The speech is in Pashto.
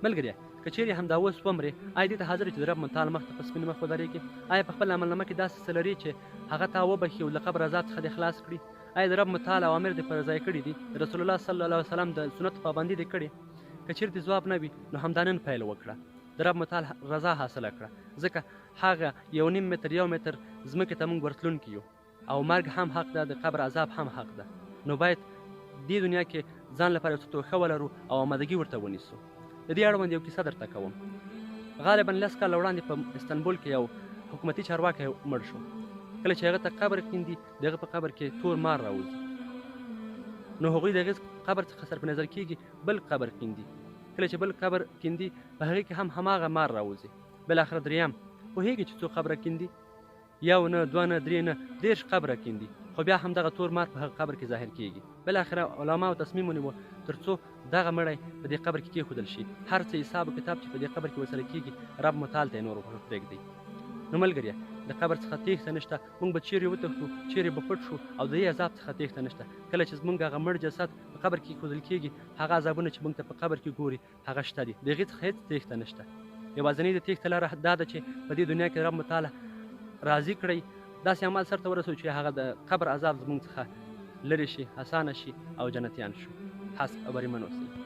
ملګریه! که چېرې همدا اوس ومرې، آیا دې ته حاضر یې چې د رب متعال مخ ته په سپین مخ ودرېږې؟ آیا په خپل عملنامه کې داسې څه لرې چې هغه تا وبښي او له قبر عذاب څخه دې خلاص کړي؟ آیا د رب متعال اوامر دې پر ځای کړي دي؟ د رسول الله صلی الله علیه وسلم د سنتو پابندي دې کړې؟ که چېرې دې ځواب نه وي، نو همدا نن پیل وکړه. د رب متعال رضا حاصله کړه، ځکه هغه یو نیم متر، یو متر ځمکې ته موږ ورتلونکي یو. او مرګ هم حق ده، د قبر عذاب هم حق ده، نو باید دې دنیا کې ځان لپاره یو څه توښه ولرو او آمادګي ورته ونیسو. د دې اړوند یو کیسه درته کوم. غالبا لس کاله وړاندې په استنبول کې یو حکومتي چارواکی مړ شو. کله چې هغه ته قبر کیندي، د هغه په قبر کې تور مار راوځي. نو هغوی د هغې قبر څخه صرف نظر کیږي بل قبر کیندي. کله چې بل قبر کیندي، په هغې کې هم هماغه مار راوځي. بالاخره دریم، پوهیږي چې څو قبره کیندي؟ یو نه، دوه نه، درې نه، 30 قبره کیندي، خو بیا هم دغه تور مار په هغه قبر کې ظاهر کیږي. بالاخره علماو تصمیم ونیو تر څو دغه مړی په دې قبر کې کېښودل شي، هر څه حساب او کتاب چې په دې قبر کې ورسره کیږي رب متعال ته یې نور پرېږدئ. نو ملګریه، د قبر څخه تېښته نشته، موږ به چیرې وتښتو، چیرې به پټ شو او د دې عذاب څخه تېښته نشته. کله چې زموږ هغه مړ جسد په قبر کې کېښودل کیږي، هغه عذابونه چې موږ ته په قبر کې ګوري هغه شته دي، د هغې څخه هېڅ تېښته نشته. یوازنۍ د تېښته لاره دا ده چې په دې دنیا کې رب متعال راضي کړئ، داسې اعمال سرته ورسوو چې هغه د قبر عذاب زموږ څخه لرې شي، اسانه شي او جنتیان شو. هسک او بریمن اوسئ.